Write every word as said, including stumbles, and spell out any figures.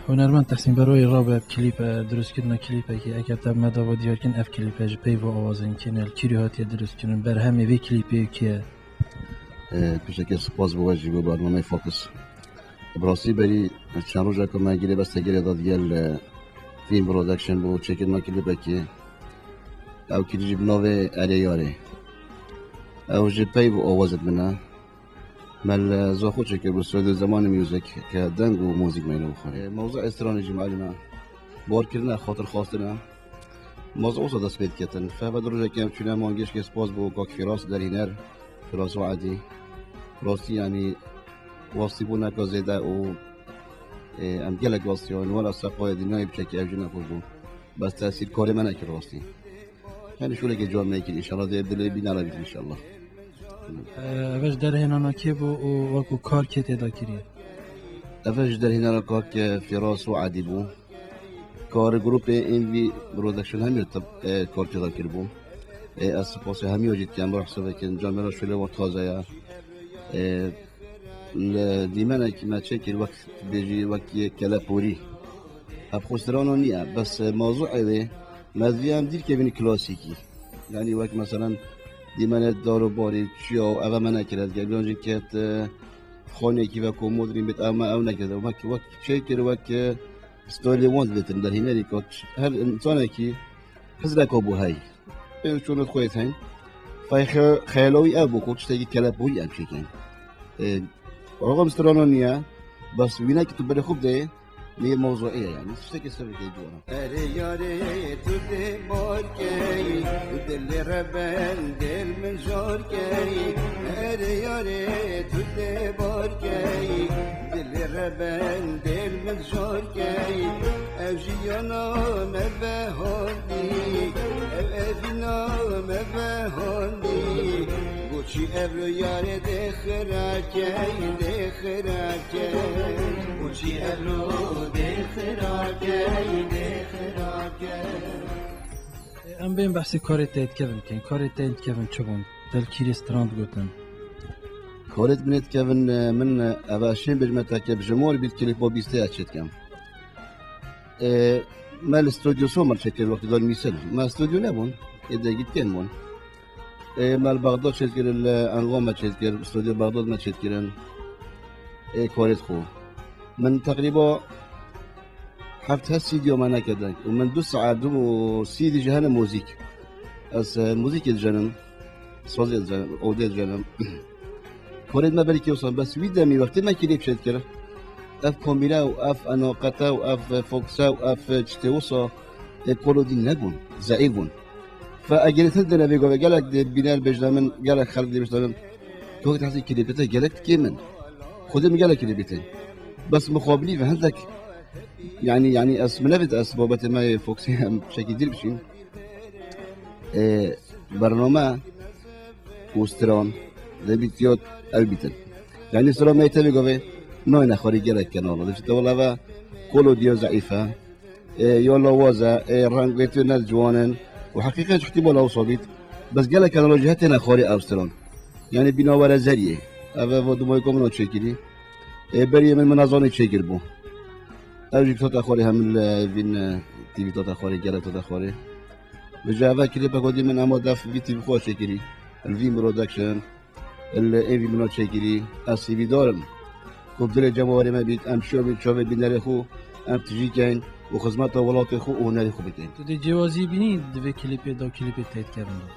Hunermend Tehsîn Beroyê rabe ev klîp e, dirustkirina klîpekî, eke te me dava diyarkin ev klîp e, ji peyva awazên kê ne, li kîrî hatiye dirustkirin, berhemê vê klîpê kê ye? E, piştekê spas bo we jî bo bernameyê Focus. Bi rastî berî çend roja ku me girê bes te girê da digel, e, Film Production bo çêkirina klîpekê. Ew klîp jî bi navê Erê Yarê. Ew ji peyv û awazet min e. Me li Zaxo çêkir bû, Studio Zemanê Music, ke deng û muzîk meyne bixware. Mewzuê stranê jî malum e. Barkirine, xatirxwastine. Mewzu wisa dest pê diketin. Fehve di rojekê em çûne Mangêşkê, spas bo kak Firas derhîner, Firas We'dî. Rastî, yanî, wastî bû neka zêde û, e, em gelek wastiyan, wela seqoyê dinyayê biçekî ev jî nexweş bû. Bes tesîr karê me nekir rastî. Yanî şûleke ciwan me kir, înşallah dê dilê bînara bît înşallah. Ev ji derhênana kê bû û wekû kar kê tê de kiriye? Ev ji derhênana kak Firas û Edî bû. Kar grûpê Envy Production hemî tib, e, kar tê de kiribû. E, ez spasê hemî jî dikem, bi hesabekê camera şûlê wan taze ye. E, li dîmenekî me çêkir wek bêjî wek yê keleporî. Ev xwe strana niye, bes mewzuê wê me divê em dîr kevin klasîkî. Yanî wek meselen dîmenê dar û barî çiya û eve me nekir ez gel. Yan jî ket, e, xanekî ve komodrîn bêt, ev me ew nekir. Wek, wek çêkir wek, e, stolê wan dibêtin derhînerî kat her insanekî hizreka bû hey. Ew çûn û xwêt heyn. Fay xe-, xeyala wî ev bû ku tiştekî keleporî em çêkin. E, Oxum strana niye, bes wînekî tu berê xwe bidê, nê mewzuê ye yanî. Tiştekî ser bidê ciwana. Erê yarê tu dê barkey, dilê reben dil min jorkey. Erê yarê tu dê barkey, dilê reben dil min jorkey. Ev jiyana me vehandî, ev evîna me vehandî. Boçî ev lo yarê dê xirakey, dê xirakey. Boçî ev lo dê xirakey, dê xirakey. Em bên behsê karê te dikevin bikin. Karê te dikevin çi bûn? Te li kîrê stran digotin? Karê min dikevin, e, min, e, eva şên bêjme te ke bi jimor bît klîpo bîstê ez çêdikem. E, me li stûdyo Somer çêkir wextê dor mîsil. Me stûdyo nebûn. Ê de gîtkên bûn. E, me li Bexdad çêkir, li Enqo me çêkir, stûdyo Bexdad me çêkirin. E, karê xwe. Min teqrîba heft hest C D me nekir deng. Û min du saet, du C D jî hene muzîk. Ez, e, muzîkê dijenim. Sazê dijenim, odê dijenim. Korê me belkî wisa, bes wî demî wextê me klîp çêdikir. Ev komîre û ev enaqete û ev fokse û ev çitê wisa, e, kolodî nebûn, zeîf bûn. Fe egerê te dene vê gavê gelek dê bîner bêjne min, gelek xelk dê bêjne min. Kok te hesî klîpê te gelek dikê min. Xwedê min gelek klîpê te. Bes min xwe bilî ve hindek. Yanî, yanî ez min nevêt ez babetê me yê foksê em şekî dîr biçîn. E, bername û stran de bît yot ew bîtin. Yanî stran me tevê gavê nayne xwarî gelek kenala. Dişte wala ve kolo diyo zeîfe. E, yo lawaz e, e, rengê tu ne ciwan in. Û heqîqet ihtimal ew sabît. Bes gelek kenala jî hetêne xwarê ew stran. Yanî bîna were zeriyê. Ev ev dumayê komino çêkirî. E, beriyê min min azanê çêkir bû. Ew jî tota xwarê hem li vîn, e, T V tota xwarê, gelek tota xwarê. Bi java klîpek xwe dî min ema def vî T V xwe çêkirî. Li vîn production, li ê vî mina çêkirî. Ez hîvîdar im ku bi dilê cemawerê me bît, em şiyo bîn çavê bînerê xwe, em tijî keyn û xizmeta welatê xwe û hunerê xwe bikin. Tu dê cêwazî bînî di vê klîpê de û klîpê têt kevin de?